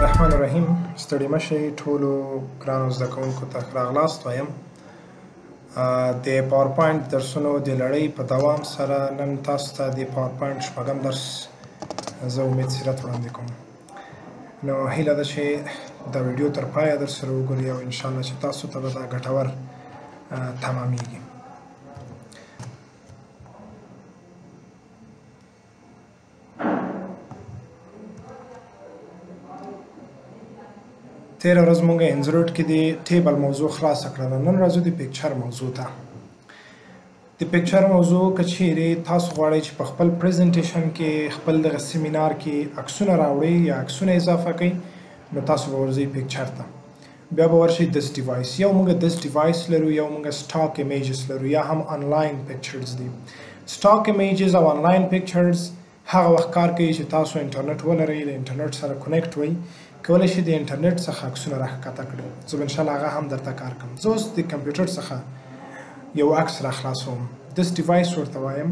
الرحمن الرحیم. ستړي مشئ ټولو ګرانو زده کوونکو ته ښه راغلاست وایم. د پاورپوینټ درسونو د لړۍ په دوام سره نن تاسو ته د پاورپوینټ شپږم درس زه امید سیرت وړاندې کوم. نو هیله ده چې دا ویډیو تر پایه در سره وګورئ او انشاءالله چې تاسو ته به دا ګټور تمامیږي. تېره ورځ مونږ insert کې د table موضوع خلاصه کړله، نن راځو د picture موضوع ته. د picture موضوع که چیرې تاسو غواړئ چې په خپل presentation کې خپل دغه سیمینار کې عکسونه راوړئ یا عکسونه اضافه کړئ، نو تاسو به ورځئ picture ته، بیا به ورشئ this device. یو مونږ this device لرو، یو مونږ stock images لرو، یا هم online pictures دي. stock images او online pictures هغه وخت کار کوي چې تاسو انټرنیټ ولرئ، له انټرنیټ سره connect وئ، کولی شئ د انټرنیټ څخه عکسونه راښکته کړئ. زه به انشاءالله هغه هم درته کار کوم. زه اوس د کمپیوټر څخه یو عکس راخلاصوم، this device ورته وایم.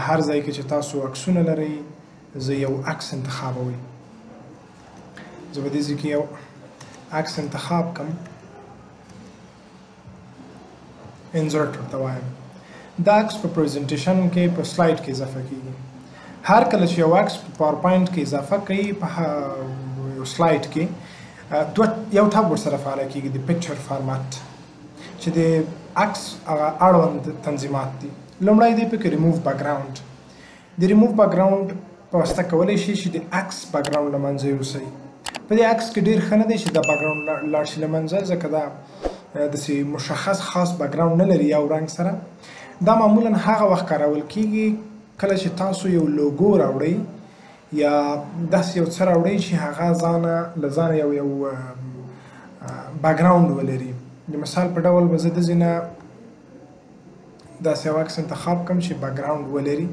هر ځای کې چې تاسو عکسونه لرئ زه یو عکس انتخابوئ. زه به دې ځای کې یو عکس انتخاب کړم، insert ورته وایم. دا عکس په presentation کې په slide کې اضافه کیږي. هر کله چې یو عکس په پاورپوینټ کې اضافه کوي په یو slide کې، یو tab ورسره فعاله کیږي، د picture format، چې د عکس هغه اړوند تنظیمات دي. لومړی دی پکې ریموو بکګراوند. د ریموو بکګراوند په واسطه کولی شي چې د عکس background له منځه یوسئ. په دې عکس کې ډېر ښه نه دی چې دا background لاړ شي له منځه، ځکه دا داسې مشخص خاص background نه لري یو رنګ سره. دا معمولا هغه وخت کارول کیږي کله چې تاسو یو لوګو راوړئ یا داسې یو څه راوړئ چې هغه ځانه له ځانه یو یو background ولري. د مثال په ډول به زه د ځینې داسې یو عکس انتخاب کړم چې background ولري.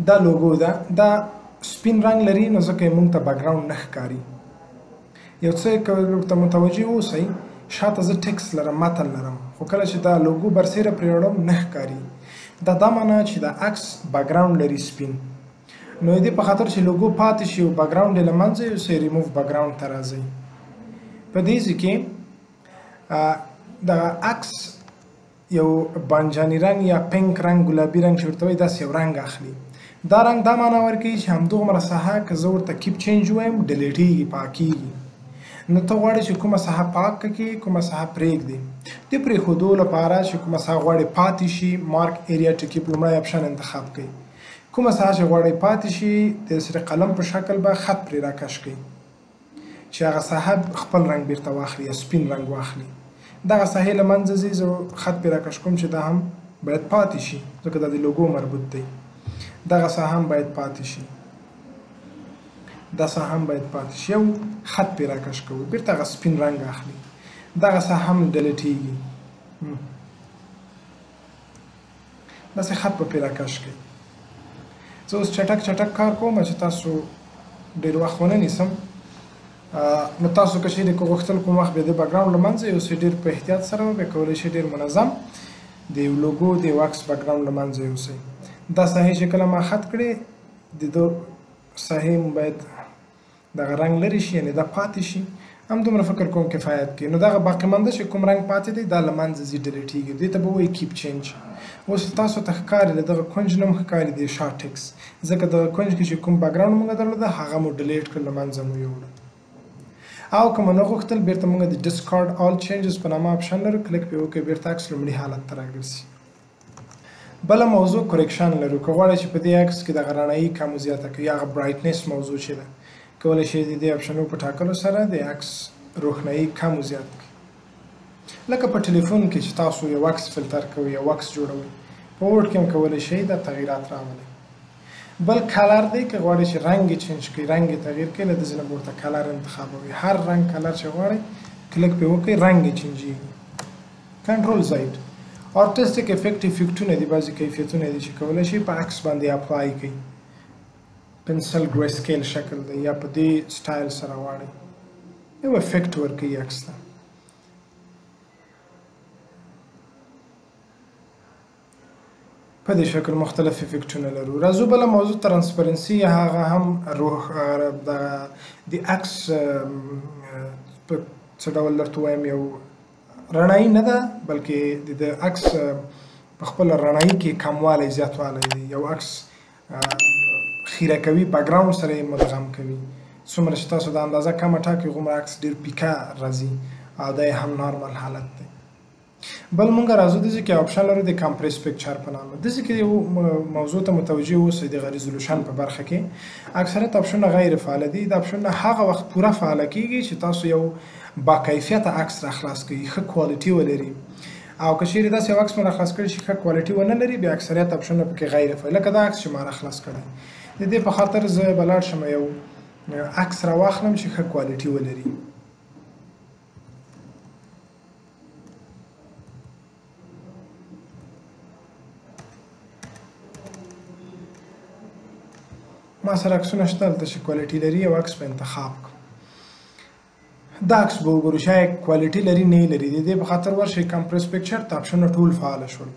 دا لوګو ده، دا سپین رنګ لري، نو ځکه یې موږ ته background نه ښکاري. یو څه که ورته متوجه اوسئ، شاته زه ټیکس لرم، متن لرم، خو کله چې دا لوګو برسېره پرې راوړم نه ښکاري. دا دا معنا چې دا عکس background لري سپین، نو د دې په خاطر چې لوګو پاتې شي او background یې له منځه یوسئ، ریموو بکګراوند ته راځئ. په دې ځای کې دغه عکس یو بانجاني رنګ یا pink رنګ، ګلابي رنګ چې ورته وایي، داسې یو رنګ اخلي. دا رنګ دا معنا ورکوي چې همدغومره ساحه که زه ورته keep change ووایم delete یږي، پاکیږي. نو ته غواړې چې کومه ساحه پاکه کړې، کومه ساحه پرېږدې. د پرېښودو لپاره چې کومه ساحه غواړې پاتې شي، mark area to keep لومړی option انتخاب کړئ. کومه ساحه چې غواړئ پاتې شي، د سره قلم په شکل به خط پرې راکش کړئ چې هغه ساحه خپل رنګ بیرته واخلي یا سپین رنګ واخلي. دغه ساحې له منځه ځي، زه خط پرې راکش کوم چې دا هم باید پاتې شي، ځکه دا د لوګو مربوط دی. دغه ساحه هم باید پاتې شي، دا ساحه هم باید پاتې شي. یو خط پرې راکش کوو، بیرته هغه سپین رنګ اخلي. دغه ساحه هم delete یږي، داسې خط به پرې راکش کړئ. زه اوس چټک چټک کار کوم چې تاسو ډېر وخت ونه نیسم. نو تاسو که چیرې که غوښتل کوم وخت بیا د background له منځه یوسئ، ډېر په احتیاط سره به کولی شئ ډېر منظم د یو لوګو د یو عکس background له منځه یوسئ. دا ساحې چې کله ما خط کړې، د ده ساحې باید دغه رنګ لرې شي، یعنې دا پاتې شي. هم دومره فکر کوم کفایت کوي. نو دغه باقي مانده چې کوم رنګ پاتې دی دا له منځه ځي، delete یږي. دې ته به وایي keep change. اوس تاسو ته ښکاري له دغه کنج نه هم ښکاري د شا ټیکس، ځکه دغه کنج کې چې کوم background موږ درلوده هغه مو delete کړ، له منځه مو یوړ. او که مو نه غوښتل، بیرته موږ د discard all changes په نامه option لرو، کلیک پرې وکړئ، بیرته عکس لومړي حالت ته راګرځي. بله موضوع correction لرو. که غواړئ چې په دې عکس کې دغه رڼایي کم و زیاته کړئ یا هغه brightness موضوع چې ده، کولی شئ د دې option و په ټاکلو سره د عکس روښنایي کم و زیات کړئ. لکه په ټلیفون کې چې تاسو یو عکس فلتر کوئ، یو عکس جوړوئ، په Word کې هم کولی شئ دا تغییرات راولئ. بل color دی، که غواړئ چې رنګ یې change کړئ، رنګ یې تغییر کړئ، له دې ځای نه به ورته color انتخابوئ. هر رنګ color چې غواړئ کلیک پرې وکړئ، رنګ یې change یږي. control Z artistic effect، effect ونه دي، بعضې کیفیتونه دي چې کولی شئ په عکس باندې apply کړئ. pencil grayscale شکل دی یا په دې سټایل سره غواړئ یو effect ورکوي عکس ته. په دې شکل مختلف افکټونه لرو. راځو بله موضوع transparency، هغه هم روح دغه د عکس په څه ډول درته ووایم، یو رڼایي نه ده، بلکې د عکس په خپل رڼایي کې کموالی زیاتوالی دی. یو عکس خیره کوي، background سره یې مدغم کوي. څومره چې تاسو د اندازه کمه ټاکئ هغومره عکس ډېر پیکه راځي او دا یې هم نارمل حالت دی. بل مونږ راځو داسې کې option لرو د compress picture په نامه. داسې کې یو موضوع ته متوجه اوسئ، د resolution په برخه کې اکثریت option ونه غیر فعال دي. دا option ونه هغه وخت پوره فعال کیږي چې تاسو یو با کیفیت عکس را خلاص کړئ، ښه quality ولري. او که چیرې داسې یو عکس مو را خلاص کړی چې ښه quality ونه لري، بیا اکثریت option ونه پکې غیر فعال، لکه دا عکس چې ما را خلاص کړی. د دې په خاطر زه به لاړ شم یو عکس را واخلم چې ښه quality ولري. ما سره عکسونه شته هلته چې quality لري، یو عکس به انتخاب کړم. دا عکس به وګورو چې آیا quality لري نه لري. د دې په خاطر ورشئ compress picture ته، option ونه ټول فعال شول.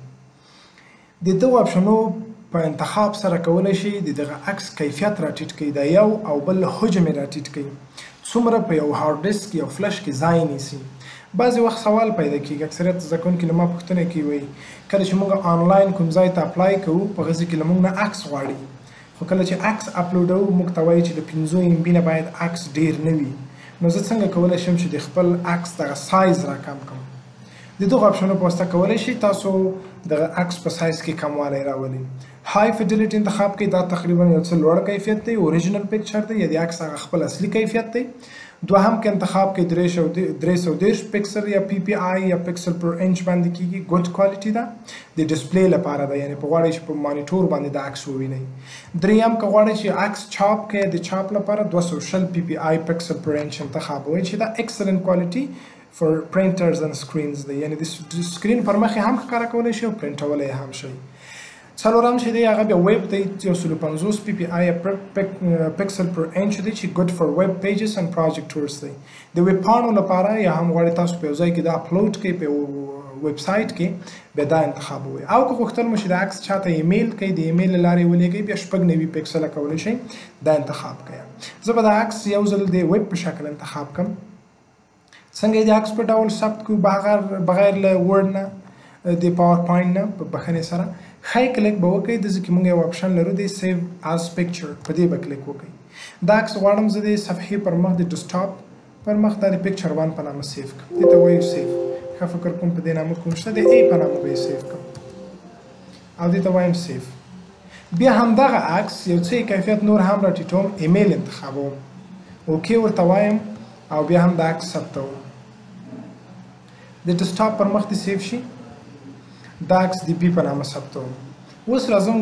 د دغو option ونو په انتخاب سره کولی شئ د دغه عکس کیفیت راټیټ کړئ، دا یو او بل حجم یې راټیټ کړئ، څومره په یو hard disk یو فلش کې ځای نیسي. بعضې وخت سوال پیدا کیږي، اکثریت زده کوونکي له ما پوښتنه کوي، وایي کله چې موږ آنلاین کوم ځای ته apply کوو په هغه ځای کې له موږ نه عکس غواړي، خو کله چې عکس اپلوډوو موږ ته وایي چې د 5 MB نه باید عکس ډیر نه وي. نو زه څنګه کولی شم چې د خپل عکس دغه سایز راکم کړم؟ د دغو option ونو په واسطه کولی شئ تاسو دغه عکس په سایز کې کموالی راولئ. high fidelity انتخاب کړئ، دا تقریبا یو څه لوړ کیفیت دی، original picture دی، یا د عکس هغه خپل اصلي کیفیت دی. دوهم کې انتخاب کړئ 330 پکسل یا PPI یا pixel per inch باندې کیږي، good quality ده، د display لپاره ده، یعنې په غواړئ چې په مانیټور باندې د عکس ووینئ. دریم که غواړئ چې عکس چاپ کړئ، د چاپ لپاره 220 PPI pixel per inch انتخابوئ چې دا excellent quality for printers and screens دی، یعنې د screen پر مخ یې هم ښکاره کولی شي او پرنټولی هم شي. څلورم چې دی هغه بیا ویب دی، 150 PPI pixel per inch دی چې good for web pages and projectors دی. د ویب پاڼو لپاره یا هم غواړئ تاسو په یو ځای کې دا اپلوډ کړئ په یو ویب سایټ کې، بیا دا انتخابوئ. او که غوښتل مو چې د عکس چاته ایمیل کړئ، د ایمیل له لارې ولیږئ، بیا 96 پکسله کولی شئ دا انتخاب کړئ. زه به دا عکس یو ځل د ویب په شکل انتخاب کړم. څنګه یې د عکس په ډول ثبت کړو بغیر له Word نه، د PowerPoint نه، په بخښنې سره ښی کلیک به وکړئ. داسې کې موږ یو option لرو د save as picture، په دې به کلیک وکړئ. دا عکس غواړم زه د صفحې پر مخ د desktop پر مخ دا د picture one په نامه save کړم. دې ته وایو save. ښه فکر کوم په دې نامه کوم شته، د A په نامه به یې save کړم او دې ته وایم save. بیا همدغه عکس یو څه کیفیت نور هم راټیټوم، ایمیل انتخابوم، okay ورته وایم او بیا هم دا عکس ثبتوم. د desktop پر مخ دې save شي. دا عکس د B په نامه ثبتوم. اوس راځم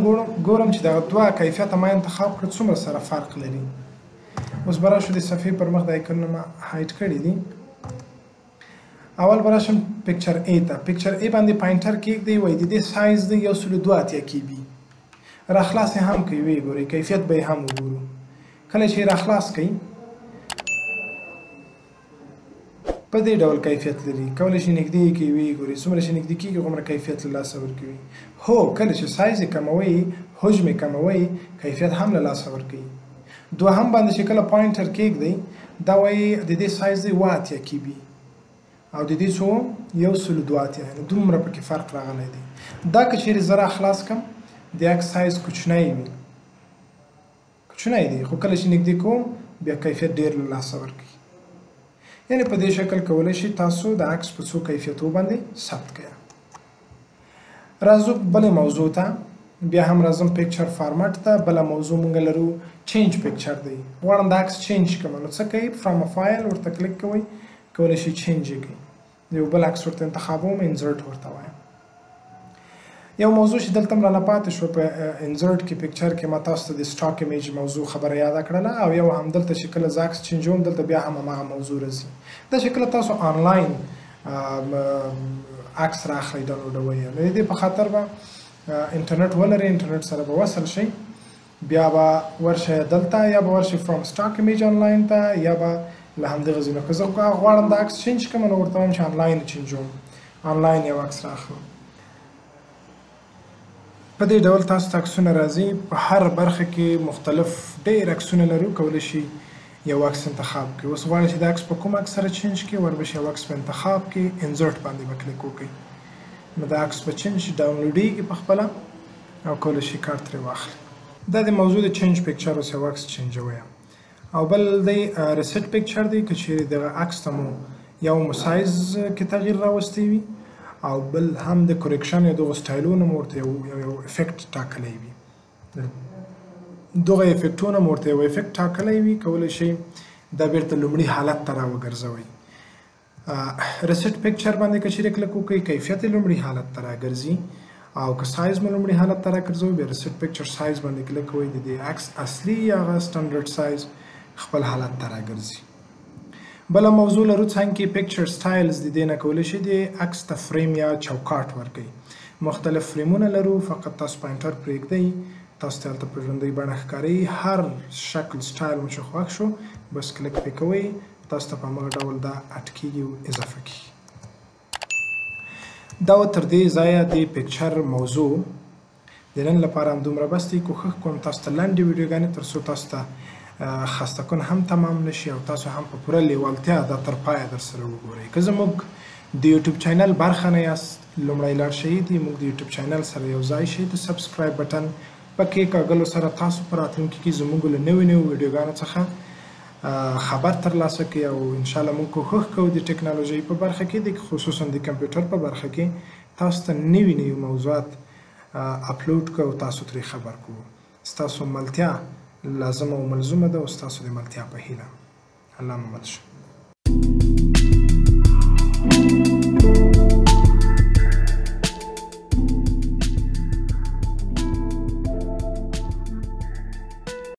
ګورم چې دغه دوه کیفیته ما انتخاب کړه څومره سره فرق لري. اوس به راشو د صفحې پر مخ د icon ونه ما hide کړي دي. اول به راشم picture A ته. picture A باندې pointer کېږدئ، وایي د دې سایز دی 182 KB. راخلاص یې هم کوي، ویې ګورئ کیفیت به یې هم وګورو. کله چې یې راخلاص کړئ په دې ډول کیفیت لري، کولی شئ نږدې یې کړئ، ویې ګورئ څومره چې نږدې کېږي هغومره کیفیت له لاسه ورکوي. هو کله چې سایز یې کموئ، حجم یې کموئ، کیفیت هم له لاسه ورکوي. دوهم باندې چې کله pointer کېږدئ، دا وایي د دې سایز دی 87 KB او د دې څو 182، یعنې دومره پکې فرق راغلی دی. دا که چیرې زه راخلاص کړم د عکس سایز کوچنی وي، کوچنی دی، خو کله چې نږدې کوم بیا کیفیت ډېر له لاسه ورکوي. یعنې په دې شکل کولی شئ تاسو د عکس په څو کیفیتو باندې ثبت کړئ. راځو بلې موضوع ته، بیا هم راځم picture format ته. بله موضوع مونږ لرو change picture دی. غواړم د عکس change کړم، نو څه کوئ؟ from file ورته کلیک کوئ، کولی شئ change یې کړئ. یو بل عکس ورته انتخابوم، insert ورته وایم. یو موضوع چې دلته هم رانه پاتې شو په insert کې picture کې ما تاسو ته د stock image موضوع خبره یاده کړله، او یو هم دلته چې کله زه عکس change وم دلته بیا هم هماغه موضوع راځي. دا چې کله تاسو آنلاین عکس راخلئ ډاونلوډوئ، نو د دې په خاطر به انټرنیټ ولرئ، انټرنیټ سره به وصل شئ، بیا به ورشئ دلته، یا به ورشئ from stock image online ته، یا به له همدغه ځای نه. که زه غواړم د عکس change کړم نو ورته وایم چې آنلاین change وم، آنلاین یو عکس راخلم. په دې ډول تاسو ته عکسونه راځي. په هر برخه کې مختلف ډېر عکسونه لرو، کولی شي یو عکس انتخاب کړئ. اوس غواړئ چې دا عکس په کوم عکس سره change کړئ، وربشي یو عکس په انتخاب کړئ، insert باندې به کلیک وکړئ، نو دا عکس به change شي، download ېږي په خپله او کولی شي کار ترې واخلئ. دا د موضوع د change picture، اوس یو عکس change وئ. او بل دی reset picture دی، که چیرې دغه عکس ته مو یو مو سایز کې تغییر راوستی وي او بل هم د correction یا دغو سټایلونو مو ورته یو effect ټاکلی وي، دغه effect ونه مو ورته یو effect ټاکلی وي، کولی شئ دا بیرته لومړي حالت ته راوګرځوئ. reset picture باندې که چیرې کلیک وکړئ، کیفیت یې لومړي حالت ته راګرځي، او که سایز مو لومړي حالت ته راګرځوئ، بیا reset picture size باندې کلیک کوئ، د دې عکس اصلي هغه standard size خپل حالت ته راګرځي. بله موضوع لرو څنګه کې picture styles، د دې نه کولی شئ د عکس ته فریم یا چوکاټ ورکړئ. مختلف فریمونه لرو، فقط تاسو pointer پرېږدئ، تاسو ته هلته په ژوندۍ بڼه ښکاري، هر شکل سټایل مو چې خوښ شو بس کلیک پرې کوئ، تاسو ته په هماغه ډول دا add کېږي او اضافه کېږي. دا و تر دې ځایه د picture موضوع. د نن لپاره هم دومره بس دی. کوښښ کوم تاسو ته لنډې ویډیوګانې تر څو تاسو ته خسته کن هم تمام نشي او تاسو هم په پوره لیوالتیا دا تر پایه در سره وګورئ. که زموږ د یوټیوب channel برخه نه یاست، لومړی لاړ شئ د موږ د یوټیوب channel سره یو ځای شئ، د subscribe button په کېکاږلو سره تاسو په راتلونکي کې زموږ له نویو نویو ویډیوګانو څخه خبر ترلاسه کړئ. او انشاءالله موږ کوښښ کوو د ټکنالوژۍ په برخه کې، د خصوصا د کمپیوټر په برخه کې تاسو ته نوي نوي موضوعات اپلوډ کړو او تاسو ترې خبر کړو. ستاسو ملتیا لازمه او ملزومه ده او ستاسو د ملتیا په هیله. الله مو مل شه.